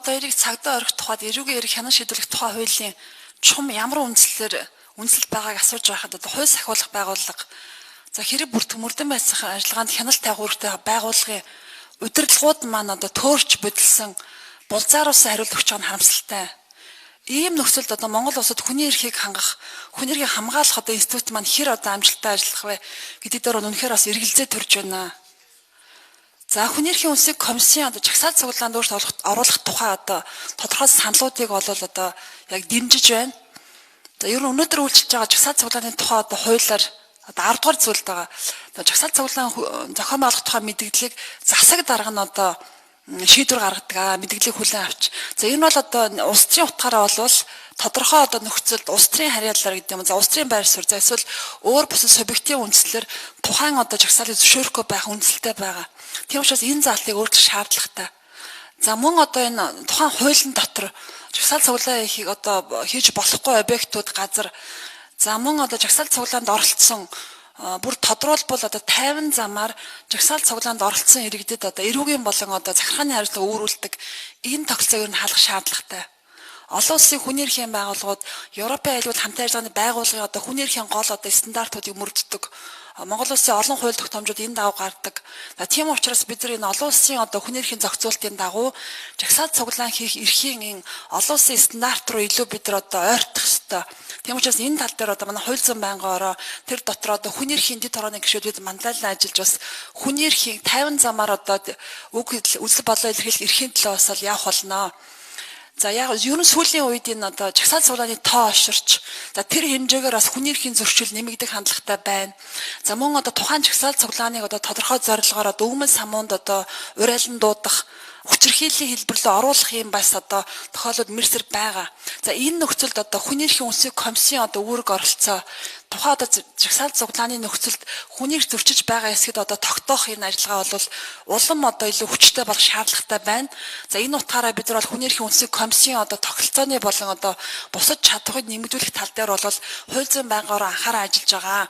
Одоо эрийг цагдаа орхих тухайд эрүүгийн эрх хянан шийдвэрлэх тухай хуулийн чум ямар үндслээр үндэслэл байгааг асууж байхад одоо хууль сахиулах байгууллага, за, хэрэг бүртгэх, мөрдөн байцаах ажиллагаанд хяналт тавих үүрэгтэй байгууллагын удирдлагууд маань одоо төөрч бодилсон булзааруулсан хариулт өгч байгаа нь харамсалтай. Ийм нөхцөлд одоо Монгол улсад хүний эрхийг хангах, хүний эрхийг хамгаалах одоо институт маань хэр одоо амжилттай ажиллах вэ гэдэг дээр үнэхээр бас эргэлзээ төрж байна. За, хүний эрхийн үндэсний комиссийн одоо жагсаал цуглаанд өөрчлөлт оруулах тухай одоо тодорхой саналуудыг бол одоо яг дэмжиж байна. За, ер нь өнөөдөр үйлчилж байгаа жагсаал цуглааны тухай одоо хуулиар одоо 10 дугаар зүйлд байгаа. Одоо жагсаал цуглаан зохион байгуулах тухай мэдээллийг засаг дарга нь одоо шийдвэр гаргадаг аа, мэдээллийг хүлээн авч. За, энэ бол одоо улс төрийн утгаараа бол тодорхой одоо нөхцөлд улс төрийн харьяалалаар гэдэг юм. За, улс төрийн байр суурь, за, эсвэл өөр бусад субъективын үндслээр тухайн одоо жагсаалыг зөвшөөрөхгүй байх үндсэлтэй байгаа. Тийм учраас энэ заалтыг өөрчлөх шаардлагатай. За, мөн одоо энэ тухайн хуулийн дотор жагсаал цуглаан хийхийг одоо хийж болохгүй объектууд, газар, за, мөн одоо жагсаал цуглаанд оролцсон, бүр тодруулбал одоо 50 замаар жагсаал цуглаанд оролцсон иргэдэд одоо эрүүгийн болон одоо захиргааны хариуцлага үүрүүлдэг энэ тогтолцоог ер нь халах шаардлагатай. Олон улсын хүний эрхийн байгууллагууд, Европын аюулгүй хамтын ажиллагааны байгууллагын одоо хүний эрхийн гол одоо стандартуудыг мөрддөг. Монгол улсын олон хууль тогтоомжууд энэ дагуу гардаг. За, тийм учраас бид нар энэ олон улсын одоо хүний эрхийн зохицуултын дагуу жагсаал цуглаан хийх эрхийн энэ олон улсын стандарт руу илүү бид нар одоо ойртох ёстой. Тийм учраас энэ тал дээр одоо манай хууль зүйн байнгын ороо, тэр дотор одоо хүний эрхийн дэд хорооны гишүүд бид манлайлан ажиллаж бас хүний эрхийн 50 замаар одоо үг үзэл бодлоо илэрхийлэх эрхийн төлөө бас л явах болно. За, яг ер нь сүүлийн үед энэ одоо жагсаал цуглааны тоо оширч, за, тэр хэмжээгээр бас хүний эрхийн зөрчил нэмэгдэх хандлагатай байна. За, мөн одоо тухайн жагсаал цуглааныг одоо тодорхой зорилгоор одоо өмнө самуунд одоо урайлан дуудах, хүчирхийллийн хэлбэрлөө оруулах юм бас одоо тохиолдол мэрсэр байгаа. За, энэ нөхцөлд одоо хүний эрхийн үндэсний комиссийн одоо үүрэг оролцоо тухайн одоо жагсаал цуглааны нөхцөлд хүний эрх зөрчиж байгаа хэсгэд одоо тогтоох энэ ажиллагаа бол улам одоо илүү хүчтэй болох шаардлагатай байна. За, энэ утгаараа бид нар бол хүний эрхийн үндэсний комиссийн одоо тогтолцооны болон одоо бусад чадварыг нэмэгдүүлэх тал дээр бол хууль зүйн байнгаараа анхааран ажиллаж байгаа.